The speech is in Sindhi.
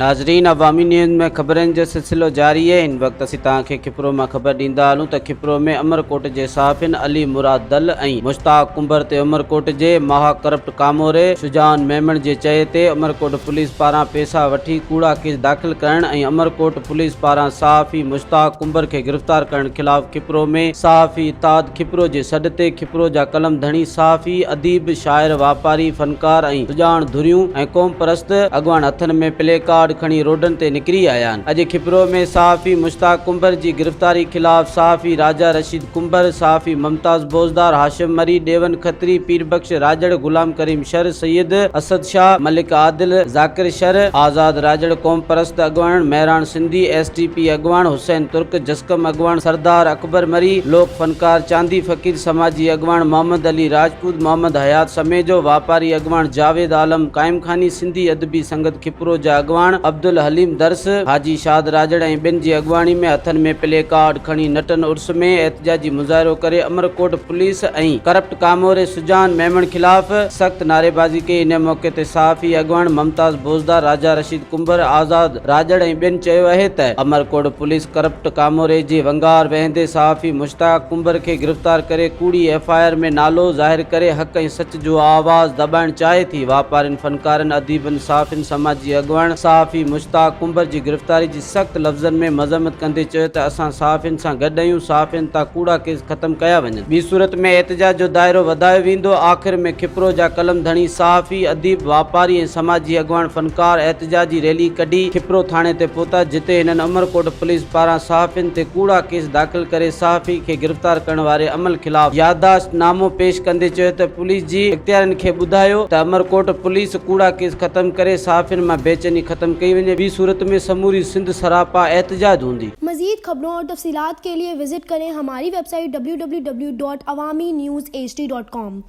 ناظرين عوامي نيوز ۾ خبرن جو سلسلو جاري اهي هن وقت اسين توهان کي کپرو مان خبر ڏيندا هلون ته کپرو ۾ عمرڪوٽ جي صحافين علي مراد دل ۽ مشتاق ڪنڀر تي عمرڪوٽ جي مها ڪرپٽ ڪاموري شجاعان ميمڻ جي چئي تي عمرڪوٽ پوليس پاران پيسا وٺي ڪوڙا ڪيس داخل ڪرڻ ۽ عمرڪوٽ پوليس پاران صحافي مشتاق ڪنڀر کي گرفتار ڪرڻ خلاف کپرو ۾ صحافي اتحاد کپرو جي سڏ تي کپرو جا قلم ڌڻي صحافي، اديب، شاعر، واپاري، فنڪار ۽ سڄاڻ ڌريون ۽ قومپرست اڳواڻ هٿن ۾ پلي ڪارڊ کڻي روڊن تي نڪري آيا آهن. اڄ کپرو ۾ صحافي مشتاق ڪنڀر جي گرفتاري خلاف صحافي راجا رشيد ڪنڀر، صحافي ممتاز بوزدار، هاشم مري، ڏيون کتري، پير بخش راڄڙ، غلام ڪريم شر، سيد اسد شاهه، ملڪ عادل، ذاڪر شر، آزاد راڄڙ، قومپرست اڳواڻن Mehran Sindhi, S T P اڳواڻ حسين ترڪ، جسقم اڳواڻ سردار اڪبر مري، لوڪ فنڪار چاندي فقير، سماجي اڳواڻ محمد علي راجپوت، محمد حيات سميجو، واپاري اڳواڻ جاويد عالم قائمخاني، سنڌي ادبي سنگت کپرو جا اڳواڻ عبدالحليم درس، حاجي شاد راڄڙ ۽ ٻين جي اڳواڻي ۾ هٿن ۾ پلي ڪارڊ کڻي نٽن عرس ۾ احتجاجي مظاهرو ڪري عمرڪوٽ پوليس ۽ ڪرپٽ ڪاموري سجان ميمڻ خلاف سخت نعريبازي ڪئي. ان موقعي تي صحافي اڳواڻ ممتاز بوزدار، راجا رشيد ڪنڀر، آزاد راڄڙ ۽ ٻين چيو اهي ته عمرڪوٽ پوليس ڪرپٽ ڪاموري جي ونگار وهندي صحافي مشتاق ڪنڀر کي گرفتار ڪري ڪوڙي ايف I R ۾ نالو ظاهر ڪري حق ۽ سچ جو آواز دٻائڻ چاهي ٿي. واپارين، فنڪارن، اديبن، صحافين، سماجي اڳواڻ صحافي مشتاق ڪنڀر جي گرفتاري جي سخت لفظن ۾ مذمت ڪندي چيو ته اسان صحافين سان گڏ آهيون، صحافين تان ڪوڙا ڪيس ختم ڪيا وڃن. ٻي صورت ۾ احتجاج جو دائرو وڌايو ويندو. آخر ۾ کپرو جا قلم ڌڻي صحافي، اديب، واپاري ۽ سماجي اڳواڻ فنڪار احتجاجي ريلي ڪڍي کپرو ٿاڻي تي پهتا جتي هنن عمرڪوٽ پوليس پاران صحافين تي ڪوڙا ڪيس داخل ڪري صحافي کي گرفتار ڪرڻ واري عمل خلاف يادداشت نامو پيش ڪندي چيو ته پوليس جي اختيارين کي ٻڌايو ته عمرڪوٽ پوليس ڪوڙا ڪيس ختم ڪري صحافين مان بيچيني ختم ڪئي وڃي ٻي صورت ۾ سموري سنڌ سراپا احتجاج هوندي. مزيد خبرون اور تفصيلات کے لئے وزٽ ڪرين ھماري website W W W dot Awami news H D dot com.